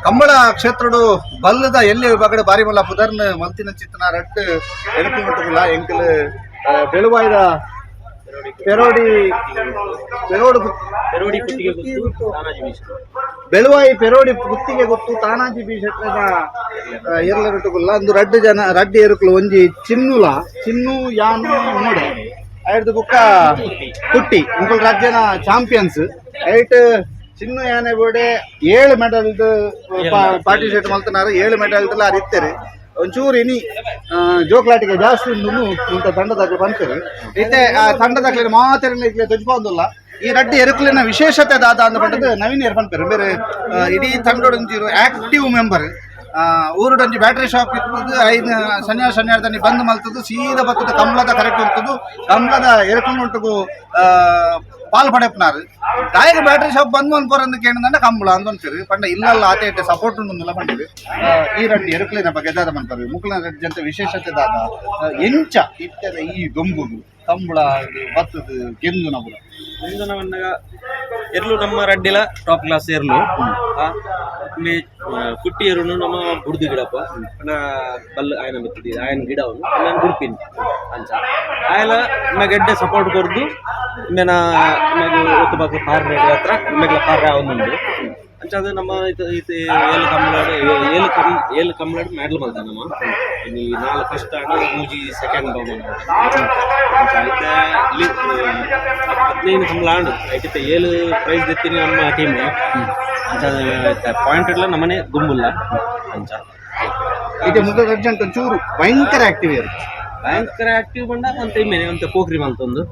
ಕಂಬಳ ಕ್ಷೇತ್ರಡು ಬಲ್ಲದ ಎಲ್ಲಿ ವಿಭಾಗಡ್ ಬಾರಿ ಮಲ್ಲ ಪುದರ್ನ್ ಮಲ್ತಿನ ಚಿತ್ತನ ರಡ್ಡ್ ಎರುಕುಲು ಮುಟ್ಟುಗುಲ್ಲ ಎಂಕಲ್ ಬೆಳುವಾಯಿದ ಪೆರೋಡಿ ಪೆರೋಡು ಪೆರೋಡಿ ಕುತ್ತಿಗೆ ಗುತ್ತು ತಾನಾಜಿ ಬೀಚ್. ಬೆಳುವಾಯಿ ಪೆರೋಡಿ ಗುತ್ತಿಗೆ ಗೊತ್ತು ತಾನಾಜಿ ಬಿ ಶೆಟ್ರನ ಎರ್ಲ ಅಂದು ರಡ್ಡ್ ಜನ ರಡ್ಡ್ ಎರುಕುಲು ಒಂಜಿ ಚಿನ್ನುಲ ಚಿನ್ನು ಯಾನು ನೋಡೆ ಐರ್ದು ಬುಕ್ಕ ಕುಟ್ಟಿ ಮುಕುಲ್ ರಾಜ್ಯನ ಚಾಂಪಿಯನ್ಸ್ ಐಟ್ ಚಿನ್ನು ಯಾನೆ ಬೋಡೆ 7 ಮೆಡಲ್ ಪಾರ್ಟಿಸಿಪೇಟ್ ಮಲ್ತನಾರು 7 ಮೆಡಲ್ ಆರ್ ಇತ್ತೇರು ಒಂಚೂರು ಇನಿ ಜೋಕ್ಲಾಟಿಗೆ ಜಾಸ್ತಿ ಉಂಡು ಇಂಥ ತಂಡದಾಗ್ಲು ಬಂತೇವೆ ಇತ್ತೆ ಆ ತಂಡದಾಗ್ಲಿ ಮಾತೆರೆಲ್ಲ ಇಕ್ಲೆ ತೊಜ್ಪೊಂದುಲ್ಲ. ಈ ರಡ್ಡ್ ಎರುಕುಲಿನ ವಿಶೇಷತೆ ದಾದ ಅಂದ್ ಪಂಡದು ನವೀನ್ ಏರ್ ಪನ್ಪೆರ್ ಬೇರೆ ಇಡೀ ತಂಡೊಡು ಒಂಚೂರು ಆಕ್ಟಿವ್ ಮೆಂಬರ್. ಊರುಡೊಂಜಿ ಬ್ಯಾಟ್ರಿ ಶಾಪ್ ಇತ್ತದು ಐನ್ ಶನಿವಾರ ಶನಿವಾರದಲ್ಲಿ ಬಂದ್ ಮಲ್ತದ್ದು ಸೀದಾ ಬತ್ತದ ಕಂಬ್ಳದ ಕರೆಕ್ಟ್ ಉಂಟುದು ಕಂಬ್ಳದ ಎರುಕುಲು ಪಾಲ್ ಪಡೆಪುನಾರು ದಾಯಗ ಬ್ಯಾಟ್ರಿ ಶಾಪ್ ಬಂದ್ ಮನ್ಪೋರಂದು ಕೇಳಿದಂಡ ಕಂಬಳ ಅಂದ್ ಅನ್ಪೇರು ಪಂಡ ಇಲ್ಲಲ್ಲ ಆತೆ ಇಟ್ಟೆ ಸಪೋರ್ಟ್ ಉಂಡುಂದುಲ್ಲ ಪಂಡಿರು. ಈ ರಡ್ಡ್ ಎರುಕುಲಿನ ಬಗ್ಗೆ ದಾದ ಮನ್ಪರು ಮುಕುಲಿನ ರಡ್ಡ್ ಜಂತ ವಿಶೇಷತೆ ದಾದ ಎಂಚ ಇಟ್ಟದ ಈ ದೊಂಬುದು ಕಂಬಳ ಇದು ಬತ್ತದು ಗೆಂದು ನಬುಲ. ಇಂದನ ವನ್ನಗ ಎರ್ಲು ನಮ್ಮ ರಡ್ಡಿಲ ಟಾಪ್ ಕ್ಲಾಸ್ ಎರ್ಲು. ಇಲ್ಲಿ ಕುಟ್ಟಿ ಎರುನು ನಮ್ಮ ಬುಡ್ದು ಗಿಡಪ್ಪ ಪಂಡ ಬಲ್ಲು ಆಯನ ಮಿತ್ತಿದಿ ಆಯನ ಗಿಡ ಅವನು ನಾನು ಗುಡ್ಪಿನ್ ಅಂಚ ಆಯಲ ಗೆಡ್ಡೆ ಸಪೋರ್ಟ್ ಕೊರ್ದು ಮೇನ ಮೆಗ್ ಒತ್ತು ಬಾಕ್ಲು ಪಾರ್ರೆ ಹತ್ರ ಮೆಗ್ಲ ಪಾರ್ರೆ ಅವನುಂಡು ಅಂಚ ಅದು ನಮ್ಮ ಇದು ಇದು ಏಳು ಕಂಬಳಡ್ ಏಳು ಕಮ್ ಏಳು ಕಂಬಳಡ್ ಮೆಡಲ್ ಮಲ್ತ ನಮ್ಮ ಈ ನಾಲ್ ಫಸ್ಟ್ ಆಂಡ್ ಮೂಜಿ ಸೆಕೆಂಡ್ ಅಂಚ ಐತೆ 15 ಕಂಬಳ ಆಂಡ್ ಐತೆ 7 ಪ್ರೈಸ್ ದೆತ್ತಿನಿ ನಮ್ಮ ಟೀಮ್ ಅಂಚ ಪಾಯಿಂಟ್ ಇಡ್ಲ ನಮ್ಮನೆ ಗುಂಬುಲ್ಲ ಅಂಚ. ಇತ್ತೆ ಮುಕುಲ್ ರಡ್ಡ್ ಜಂತ ಚೂರು ಭಯಂಕರ ಆಕ್ಟಿವ್ ಇರು. ಭಯಂಕರ ಆಕ್ಟಿವ್ ಬಂಡ ಅಂತ ಇಮ್ಮೇನೆ ಅಂತ ಪೋಖ್ರಿ ಮಂತೊಂದು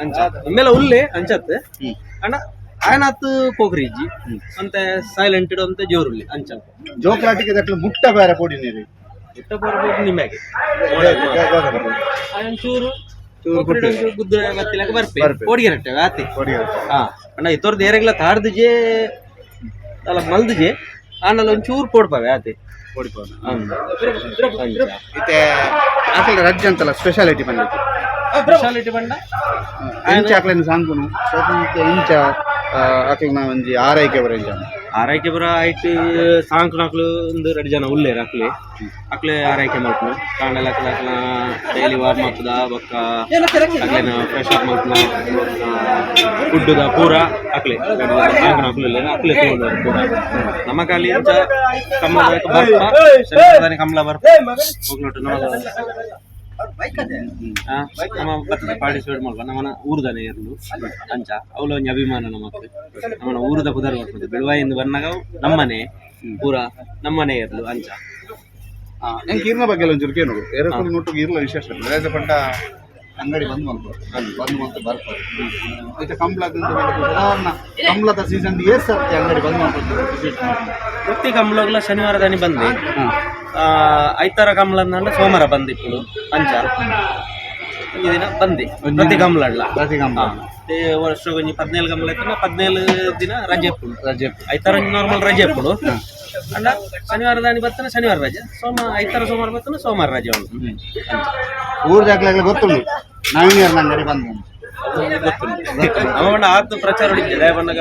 ಅಂಚ ಇಮ್ಮೆಲ್ಲ ಉಲ್ಲೆ ಅಂಚತ್ ಅಣ್ಣ ಆಯನಾತ್ ಪೋಖ್ರಿ ಇಜ್ಜಿ ಅಂತೆ ಸೈಲೆಂಟ್ ಇಡು ಅಂತ ಜೋರುಲ್ಲಿ ಅಂಚ. ಜೋಕ್ಲಾಟಿಗೆ ದಟ್ಲು ಮುಟ್ಟ ಬೇರೆ ಪೋಡಿ ನೀರು. ಇಟ್ಟ ಬರ್ಬೋದು ನಿಮಗೆ ಆಯನ್ ಚೂರು ಚೂರು ಪೋಖ್ರಿಡ್ ಒಂಚೂರು ಗುದ್ದು ಬತ್ತಿಲಕ ಬರ್ಪೆ. ಬರ್ಪೆ. ಪೋಡಿಗೆ ರಟ್ಟೆ ಆತೆ. ಹಾ ಅಣ್ಣ ಇತ್ತೊರ್ದು ಏರೆಗ್ಲ ತಾರ್ದುಜೆ ಅಲ್ಲ ಮಲ್ದುಜೆ ಆಂಡಲ ಒಂಚೂರು ಪೋಡ್ಪವೆ ಆತೆ. ಅಂಚ. ಇತ್ತೆ ಅಕಲ್ ರಡ್ಡ್ ಅಂತಲ್ಲ ಸ್ಪೆಷಾಲಿಟಿ ಬಂದಿತ್ತು. ಸ್ಪೆಷಾಲಿಟಿ ಬಂಡ ಇಂಚ ಅಕ್ಲೆನ ಸಾಂಕುನು ಸ್ವತಂತ್ರ ಇಂಚ ಅಕ್ಲೆನ ಒಂಜಿ ಆರೈಕೆ ಬರ ಇಂಚ. ಆರೈಕೆ ಬರ ಐಟ್ ಸಾಂಕ್ನಕ್ಲು ಒಂದು ಎರಡು ಜನ ಉಲ್ಲೇರು ಅಕ್ಲೆ ಅಕ್ಲೆ ಆರೈಕೆ ಮಲ್ಪುನು ಕಾಂಡಲ ಅಕ್ಲ ಅಕ್ಲ ಡೈಲಿ ವಾರ್ಮ್ ಅಪ್ದ ಬೊಕ್ಕ ಅಕ್ಲೆನ ಫ್ರೆಶ್ ಅಪ್ ಮಲ್ಪುನ ಫುಡ್ಡುದ ಪೂರ ಅಕ್ಲೆ ಸಾಂಕ್ನಕ್ಲು ಉಲ್ಲೇರು ಅಕ್ಲೆ ತೋಳುವರು ಪೂರ. ನಮ್ಮ ಖಾಲಿ ಇಂಚ ಕಮಲ ಬರ್ಪ ಶನಿವಾರದಾನಿ ಕಮಲ ಬರ್ಪ ಹೋಗ್ಲೊಟ್ಟು ನಮ್ಮ ನಮ್ಮ ಬತ್ತದ ಪಾರ್ಟಿಸಿಪೇಟ್ ಮಲ್ಪ ನಮ್ಮನ ಊರುದಾನೆ ಇರ್ಲು ಅಂಚ ಅವಳ ಒಂಜಿ ಅಭಿಮಾನ ನಮಕ್ ನಮ್ಮನ ಊರುದ ಪುದರ್ ಬರ್ಪುಂಡು ಬೆಳುವಾಯಿಂದ ಬನ್ನಗ ನಮ್ಮನೆ ಪೂರ ನಮ್ಮನೆ ಇರ್ಲು ಅಂಚ. ನಂಗೆ ಇರ್ನ ಬಗ್ಗೆ ಒಂಚೂರು ಕೇಳು ಎರಕುಲು ನೋಟುಗೆ ಇರ್ಲ ವಿಶೇಷ ದಾದ ಪಂಡ ಅಂಗಡಿ ಬಂದ್ ಮಲ್ಪ ಬಂದ್ ಮಲ್ತು ಬರ್ಪ ಇತ್ತೆ ಕಂಬ್ಳದ ಸಾಧಾರಣ ಕಂಬ್ಳದ ಸೀಸನ್ ಏಸ್ ಸರ್ತಿ ಅಂಗಡಿ ಬಂದ್ ಮಲ್ಪ ವಿಶೇಷ? ಪ್ರತಿ ಕಂಬಳಗ್ಲ ಶನಿವಾರದಾನಿ ಬಂದೆ ಐತಾರ ಕಂಬಳ ಅಂದ ಸೋಮವಾರ ಬಂದಿಪ್ಪುಡು ಅಂಚ ಒಂಜಿ ದಿನ ಬಂದೆ ಪ್ರತಿ ಕಂಬಳಡ್ಲ. ಪ್ರತಿ ಕಂಬಳ. ವರ್ಷ ಒಂಜಿ 17 ಕಂಬಳ ಇತ್ತುಂಡ 17 ದಿನ ರಜೆ ಇಪ್ಪುಂಡು. ರಜೆ. ಐತಾರ ಒಂಜಿ ನಾರ್ಮಲ್ ರಜೆ ಇಪ್ಪುಡು ಅಂಡ ಶನಿವಾರದಾನಿ ಬತ್ತನ ಶನಿವಾರ ರಜೆ ಸೋಮ ಐತಾರ ಸೋಮವಾರ ಬತ್ತನ ಸೋಮವಾರ ರಜೆ ಉಂಟು. ಊರ್ ಜಾಗ್ಲಾಗ್ಲ ಗೊತ್ತುಂಡು ನವೀನ್ ಅಂಗಡಿ ಬಂದ್. ಗೊತ್ತುಂಟು ನಮ್ಮ ಬಣ್ಣ ಆತು ಪ್ರಚಾರ ಹೊಡಿದ್ದೆ ದಯ ಬಣ್ಣಗ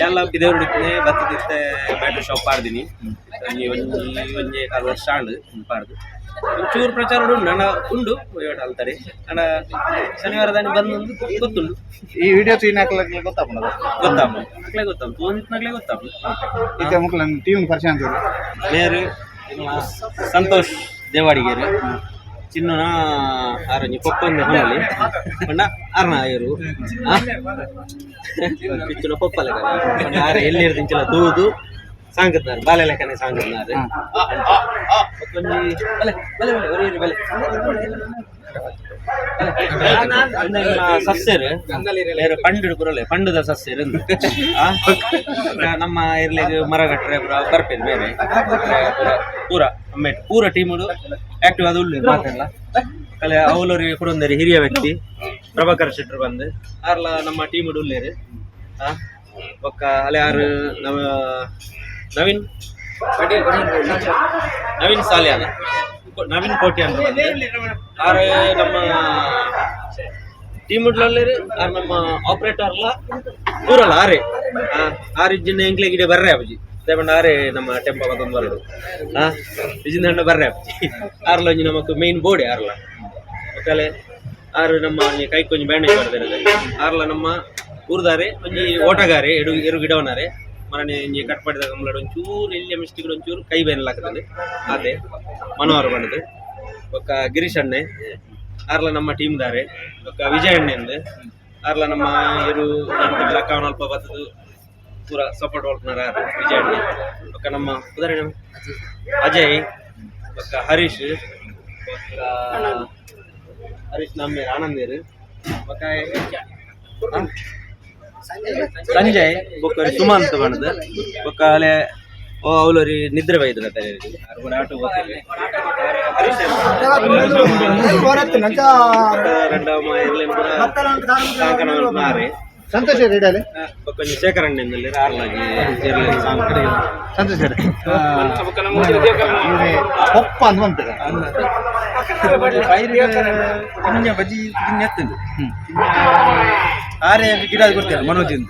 ಎಲ್ಲ ಬಿದೇವರು ಹೊಡಿತೀನಿ ಬತ್ತದಿತ್ತೆ ಬ್ಯಾಟ್ರಿ ಶಾಪ್ ಪಾಡ್ದಿನಿ ಒಂಜಿ ಒಂಜಿ ಒಂಜಿ ಕಾಲು ವರ್ಷ ಆಂಡ್ ಪಾಡ್ದು ಒಂಚೂರು ಪ್ರಚಾರ ಉಂಡು ಅಣ್ಣ ಉಂಡು ಅಲ್ತಾರೆ ಅಣ್ಣ ಶನಿವಾರದಾನಿ ಬಂದು ಗೊತ್ತುಂಡು. ಈ ವಿಡಿಯೋ ಚೀನಾಕ್ಲಾಗ್ಲ ಗೊತ್ತಾಪುಂಡು. ಗೊತ್ತಾಪ ಅಕ್ಲೆ ಗೊತ್ತಾಪ ತೋಂದಿತ್ನಾಗ್ಲೇ ಗೊತ್ತಾಪ. ಇತ್ತೆ ಮುಕ್ಲ ಟೀಮ್ ಪರಿಚಯ ಅಂತ. ಮೇರು ಸಂತೋಷ್ ದೇವಾಡಿಗೇರು ಚಿನ್ನುನ ಆರೊಂಜಿ ಪೊಪ್ಪಂದೆ ಹೊನಲಿ ಪಂಡ ಅರ್ನ ಆಯರು ಪಿಚ್ಚುನ ಪೊಪ್ಪ ಲೆಕ್ಕ ಪಂಡ ಆರ ಎಲ್ಲಿರ್ದು ಇಂಚಿನ ತೂದು ಸಾಂಕತ್ನಾರು ಬಾಲೆ ಲೆಕ್ಕನೆ ಸಾಂಕತ್ನಾರು ಮತ್ತೊಂಜಿ ಬಲೆ ಬಲೆ ಬಲೆ ಒರಿ ಬಲೆ ಸಸ್ಯರು ಬೇರೆ ಪಂಡು ಪುರಲೆ ಪಂಡುದ ಸಸ್ಯರು ಅಂದು. ಆ? ನಮ್ಮ ಇರ್ಲಿಗೆ ಮರ ಕಟ್ಟರೆ ಪೂರ ಬರ್ಪೇರು ಬೇರೆ ಪೂರ ಪೂರ ಅಮ್ಮೇಟ್ ಪೂರ ಟೀಮ್ ಆಕ್ಟಿವ್ ಆದ ಉಳ್ಳು ಮಾತೆಲ್ಲ ಕಲೆ ಅವಲೋರಿ ಕುಡೊಂದರಿ ಹಿರಿಯ ವ್ಯಕ್ತಿ ಪ್ರಭಾಕರ್ ಶೆಟ್ಟರು ಬಂದು ಆರ್ಲ ನಮ್ಮ ಟೀಮ್ ಉಳ್ಳೇರು. ಆ ಬೊಕ್ಕ ಅಲೆ ಆರು ನಮ್ಮ ನವೀನ್ ನವೀನ್ ಸಾಲಿಯಾನ ನವೀನ್ ಕೋಟಿ ಅಂತ ಬಂದು ಆರು ನಮ್ಮ ಟೀಮ್ ಉಳ್ಳೇರು ಆರ್ ನಮ್ಮ ಆಪರೇಟರ್ಲ ಪೂರಲ್ಲ ಆರೆ ಆರು ಇಜ್ಜಿನ ಎಂಕ್ಲೆ ಗಿಡ ಬರ್ರೆ ಅಬಜಿ. ದೇಪಂಡ ಆರೆ ನಮ್ಮ ಟೆಂಪ ಬತ್ತೊಂದು ಬರಡು ಇಜಿಂದ ಬರ್ರೆ ಆರ್ಲ ಒಂಜಿ ನಮಕ್ ಮೇನ್ ಬೋರ್ಡ್ ಆರ್ಲ ಒಕ್ಕಲೆ ಆರು ನಮ್ಮ ಒಂಜಿ ಕೈಕ್ ಒಂಜಿ ಬ್ಯಾಂಡೇಜ್ ಬರ್ದಿರೋದು ಆರ್ಲ ನಮ್ಮ ಊರ್ದಾರೆ ಒಂಜಿ ಓಟಗಾರೆ ಎಡು ಎರು ಗಿಡವನಾರೆ ಮರನೆ ಒಂಜಿ ಕಟ್ ಮಾಡಿದ ಕಮ್ಲಡ್ ಒಂಚೂರು ಎಲ್ಲಿಯ ಮಿಸ್ಟೇಕ್ ಒಂಚೂರು ಕೈ ಬೇನ್ ಹಾಕದಲ್ಲಿ ಅದೇ ಮನೋಹರ ಬಣ್ಣದು ಬೊಕ್ಕ ಗಿರೀಶ್ ಅಣ್ಣೆ ಆರ್ಲ ನಮ್ಮ ಟೀಮ್ ದಾರೆ ಬೊಕ್ಕ ವಿಜಯ್ ಅಣ್ಣೆ ಅಂದ್ ಆರ್ಲ ನಮ್ಮ ಎರು ಲಕ್ಕವನ ಅಲ್ಪ ಬತ್ತದು ಪೂರ ಸಪೋರ್ಟ್ ಮಲ್ಪುನಾರ ಆರ್ ವಿಜಯ್ ಅಣ್ಣೆ. ಬೊಕ್ಕ ನಮ್ಮ ಉದಾಹರಣೆ ಅಜಯ್, ಬೊಕ್ಕ ಹರೀಶ್, ಬೊಕ್ಕ ಹರೀಶ್ ನಮ್ಮೇರು ಆನಂದೇರು, ಬೊಕ್ಕ ಸಂಜಯ್, ಬೊಕ್ಕ ಸುಮಂತ್ ಬಣ್ಣದ, ಬೊಕ್ಕ ಅಲೆ ಓ ಅವಲರಿ ನಿದ್ರೆ ಬೈದ್ರು ಆಟೋ ಹರೀಶ್ ಸಂತೋಷ್ ರೆಡಿ ಬೊಕ್ಕ ಶೇಖರ್ ಅಣ್ಣನಲ್ಲಿ ಆರ್ಲಾಗಿ ಸಂತೋಷ್ ಪೊಪ್ಪ ಅಂದ್ ಬಂತದ ಬಜ್ಜಿ ತಿನ್ನೆತ್ತಂದು ಆರೆ ಗಿಡ ಕೊಡ್ತೇವೆ ಮನೋಜಿಂದ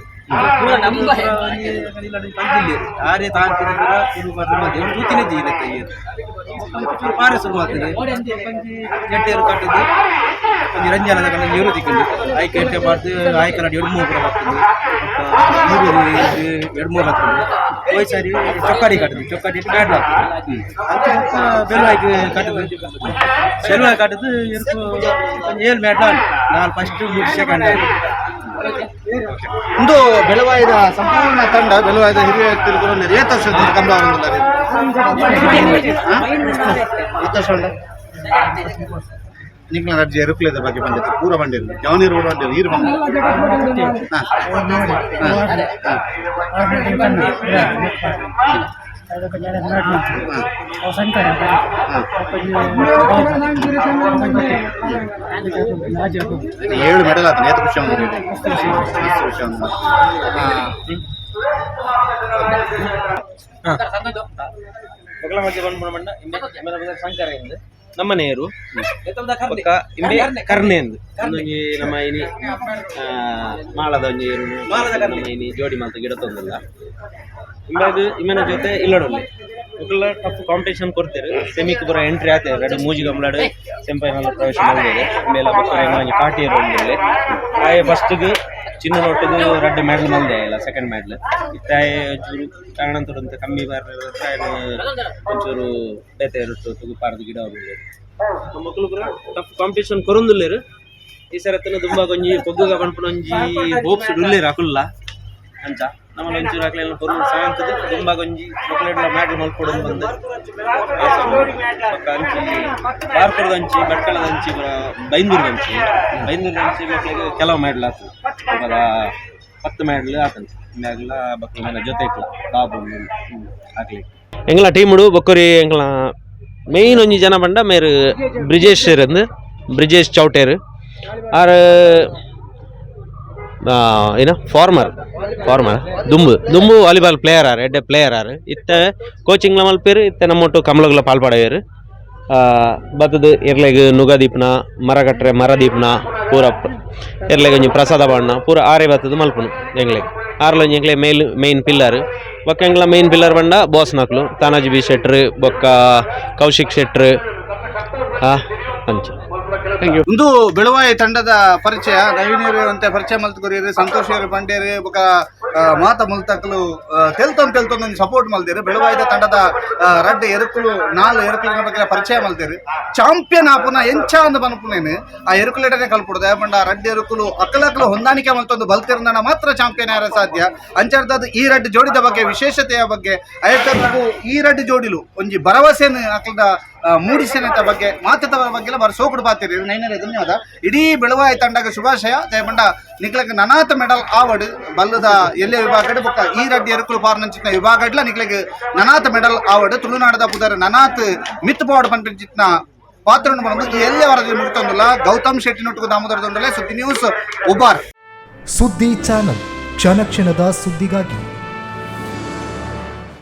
ಆರೆ ತಾಂತಿನ ಚೂರು ಪಾರೆ ಶುರು ಮಾಡ್ತದೆ ಎಡ್ಡೇರು ಕಟ್ಟದು ಒಂಜಿ ರಂಜನದ ಕಡೆ ನೀರು ತಿಕ್ಕೊಂಡು ಆಯ್ಕೆ ಎಟ್ಟೆ ಬಾರ್ದು ಆಯ್ಕೆ ಎರಡು ಮೂರು ಪೂರ ಬರ್ತದೆ ಮೂರು ಎರಡು ಮೂರು ಬರ್ತದೆ ಹೋಯ್ ಸಾರಿ ಚೊಕ್ಕಾಡಿ ಕಟ್ಟದು ಚೊಕ್ಕಾಡಿ ಇಟ್ಟು ಬ್ಯಾಡ್ ಆಗ್ತದೆ ಬೆಲ್ಲ ಹಾಕಿ ಕಟ್ಟದು ಬೆಲ್ಲ ಕಟ್ಟದು ಇರ್ಕು ಒಂಜಿ ಏಳು ಮ್ಯಾಟ್ ನಾಲ್ ಫಸ್ಟ್ ಮೂರು ಸೆಕೆಂಡ್. ಒಂದು ಬೆಳವಾಯದ ಸಂಪೂರ್ಣ ತಂಡ, ಬೆಳವಾಯದ ಹಿರಿಯ ವ್ಯಕ್ತಿಗಳು. ಏತ್ ವರ್ಷ ಕಂಬ ಏತ್ ವರ್ಷ ಉಂಡ ನಿಕ್ಲ ರಾಜ್ಯ ಎರುಕ್ಲೇದ ಬಗ್ಗೆ ಬಂದಿತ್ತು ಪೂರ ಬಂದಿಲ್ಲ ಜವನಿ ರೋಡ್ ಬಂದಿಲ್ಲ ಈರು ಬಂದ. ಏಳು ಮೆಡಲ್ ಆತನ. ಏತ್ ಖುಷಿ ಉಂಟು? ಮಸ್ತ್ ಖುಷಿ ಉಂಟು. ಬೊಕ್ಕಲ ಮಧ್ಯೆ ಬಂದ್ಬಿಡ ಮಂಡ ಇಂಬೆ ಇಂಬೆನ ಬದಲು ಶಂಕರ ಎಂದು ನಮ್ಮ ನೇರು, ಬೊಕ್ಕ ಇಂಬೆ ಕರ್ಣೆ ಎಂದು ಒಂದೊಂಜಿ ನಮ್ಮ ಇನಿ ಮಾಳದ ಒಂಜಿ ಏರು ನಮ್ಮ ಇನಿ ಜೋಡಿ ಮಲ್ತ ಗಿಡ ತಂದಿಲ್ಲ. ಇಂಬಾಗ ಇಮ್ಮನ ಜೊತೆ ಇಲ್ಲಡೊಲ್ಲೆ ಬೊಕ್ಕಲ ಟಫ್ ಕಾಂಪಿಟೇಷನ್ ಕೊಡ್ತೇವೆ. ಸೆಮಿಕ್ ಪೂರ ಎಂಟ್ರಿ ಆತೇವೆ. ಎರಡು ಮೂಜಿ ಗಮಲಾಡು ಸೆಮಿಫೈನಲ್ ಪ್ರವೇಶ ಮಾಡಿದ್ದಾರೆ. ಮೇಲೆ ಬೊಕ್ಕ ಒಂಜಿ ಕಾಟಿಯರು ಒಂದಿಲ್ಲ. ಆಯೆ ಫಸ್ಟ್ಗೆ ಚಿನ್ನ ನೋಟುಗು ರಡ್ಡ್ ಮೆಡಲ್ ಮಲ್ದೆ ಇಲ್ಲ ಸೆಕೆಂಡ್ ಮೆಡಲ್ ಇತ್ತೆ. ಆಯೆ ಒಂಚೂರು ಕಾರಣಂತುಡಂತೆ ಕಮ್ಮಿ ಬಾರ ಒಂಚೂರು ಬೇತೆ ಇರುತ್ತು ತುಗು ಪಾರ್ದು ಗಿಡ ನಮ್ಮ ಮಕ್ಕಳು ಪೂರ ಟಫ್ ಕಾಂಪಿಟೇಷನ್ ಕೊರೊಂದುಲ್ಲೆರ್. ಈ ಸರತ್ತನ ದುಂಬಾ ಒಂಜಿ ಪೊಗ್ಗುಗ ಪನ್ಪುನ ಒಂಜಿ ಹೋಪ್ಸ್ ಉಲ್ಲೆರ್ ಅಕುಲ್ಲ. ಅಂಚ ನಮ್ಮಲ್ಲಿ ಒಂಚೂರು ಅಕ್ಲೆಲ್ಲ ಕೊರು ಸಾಂತದ ದುಂಬಾ ಒಂಜಿ ಮಕ್ಕಳೆಲ್ಲ ಮ್ಯಾಡ್ಲ್ ಮಲ್ಪೊಡು ಬಂದು ಬೊಕ್ಕ ಅಂಚಿ ಬಾರ್ಕೊಡದ ಅಂಚಿ ಭಟ್ಕಳದ ಅಂಚಿ ಪೂರ ಬೈಂದೂರ್ದ ಅಂಚಿ ಬೈಂದೂರ್ದ ಅಂಚಿ ಮಕ್ಕಳಿಗೆ ಕೆಲವು ಮೆಡಲ್ ಆತದೆ. ಬೊಕ 10 ಮೆಡಲ್ ಆತಂತೆ ಮ್ಯಾಗ್ಲ ಬೊಕ್ಕ ನನ್ನ ಜೊತೆ ಇಟ್ಲ ಬಾಬು ಹಾಕ್ಲಿ. ಎಂಗ್ಲ ಟೀಮುಡು ಬೊಕ್ಕರಿ ಎಂಗ್ಲ ಮೇಯ್ನ್ ಒಂಜಿ ಜನ ಪಂಡ ಮೇರ್ ಬ್ರಿಜೇಶ್ ಅಂದ್ ಬ್ರಿಜೇಶ್ ಚೌಟೇರ್ ಆರ್ ಏನ ಫಾರ್ಮರ್ ಫಾರ್ಮರ್ ದುಂಬು ದುಂಬು ವಾಲಿಬಾಲ್ ಪ್ಲೇಯರ್ ಆರ್ ಎಡ್ಡೆ ಪ್ಲೇಯರ್ ಆರ್. ಇತ್ತೆ ಕೋಚಿಂಗ್ಲ ಮಲ್ಪೇರು. ಇತ್ತೆ ನಮ್ಮೊಟ್ಟು ಕಮಲಗ್ಲ ಪಾಲ್ಪಡವೇರು. ಬತ್ತದ ಎರ್ಲೆಗ್ ನುಗ ದೀಪನ ಮರ ಕಟ್ರೆ ಮರ ದೀಪನ ಪೂರ ಎರ್ಲೆಗ್ ಒಂಜಿ ಪ್ರಸಾದ ಬಾಣ್ಣ ಪೂರ ಆರೇ ಬತ್ತದ ಮಲ್ಪುನು ಎಂಗ್ಲೆಗ್. ಆರ್ಲ ಒಂಜಿ ಎಂಗ್ಲೆ ಮೇಲ್ ಮೇನ್ ಪಿಲ್ಲರ್. ಬೊಕ್ಕ ಎಂಗ್ಲ ಮೇನ್ ಪಿಲ್ಲರ್ ಬಂಡ ಬಾಸ್ ನಕ್ಲು ತಾನಾಜಿ ಬಿ ಶೆಟ್ರ್ ಬೊಕ್ಕ ಕೌಶಿಕ್ ಶೆಟ್ರ್ ಅಂಚ. ಒಂದು ಬೆಳವಾಯಿ ತಂಡದ ಪರಿಚಯ ನವೀನರು ಅಂತ ಪರಿಚಯ ಮಲ್ತುಕೊರಿಯರು ಸಂತೋಷ್ ಬಂಡೇರು ಬೊಕ ಮಾತ ಮುಲ್ತಕ್ಲು ತೆಲ್ತೊಂದು ತೆಲ್ತೊಂದು ಒಂಜಿ ಸಪೋರ್ಟ್ ಮಲ್ದೇರು. ಬೆಳವಾಯಿದ ತಂಡದ ರಡ್ಡ್ ಎರುಕುಲು ನಾಲ್ ಎರುಕುಲಿನ ಬಗ್ಗೆ ಪರಿಚಯ ಮಲ್ತೇರು. ಚಾಂಪಿಯನ್ ಆಪುನ ಎಂಚ ಅಂದ್ ಪನ್ಪುನೇನು ಆ ಎರುಕುಲೆಡನೆ ಕಲ್ಪುಡುದು. ಪಂಡ ರಡ್ಡ್ ಎರುಕುಲು ಅಕಲಕಲು ಹೊಂದಾಣಿಕೆ ಮಲ್ತೊಂದು ಬಲ್ತಿರ್ದನ ಮಾತ್ರ ಚಾಂಪಿಯನ್ ಯಾರ ಸಾಧ್ಯ. ಅಂಚಾರ್ದದ್ದು ಈ ರಡ್ಡ್ ಜೋಡಿದ ಬಗ್ಗೆ ವಿಶೇಷತೆಯ ಬಗ್ಗೆ ಅಯತ್ತಕ್ಕೂ ಈ ರಡ್ಡ್ ಜೋಡಿಲು ಒಂಜಿ ಭರವಸೆಯನ್ನು ಅಕಲ್ದ ಮೂಡಿಸೆನೆತ ಬಗ್ಗೆ ಮಾತದ ಬಗ್ಗೆ ಬರ ಸೋಕುಡು ಪಾತಿರಿ ನೈನರೇ ಧನ್ಯವಾದ. ಇಡೀ ಬೆಳವಾಯಿ ತಂಡಗ ಶುಭಾಶಯ. ದಯಪಂಡ ನಿಕ್ಲಗ್ ನನಾತ ಮೆಡಲ್ ಆವಡ್ ಬಲ್ಲದ ಎಲ್ಲೆ ವಿಭಾಗಡ್ ಬೊಕ್ಕ ಈ ರಡ್ಡ್ ಎರುಕುಲು ಪಾರ್ನಂಚಿನ ವಿಭಾಗಡ್ಲ ನಿಕ್ಲಗ್ ನನಾತ ಮೆಡಲ್ ಆವಡ್. ತುಳುನಾಡದ ಪುದರ್ ನನಾತ್ ಮಿತ್ ಪೋವಡ್ ಪನ್ಪಿಂಚಿನ ಪಾತ್ರವನ್ನು ಬಂದು ಈ ಎಲ್ಲೆ ವರದಿ ಮುಗ್ತೊಂದುಲ್ಲ. ಗೌತಮ್ ಶೆಟ್ಟಿ ನೊಟ್ಟುಗು ದಾಮೋದರ ದೊಂಡಲೆ, ಸುದ್ದಿ ನ್ಯೂಸ್, ಉಬಾರ್. ಸುದ್ದಿ ಚಾನಲ್, ಕ್ಷಣ ಕ್ಷಣದ ಸುದ್ದಿಗಾಗಿ.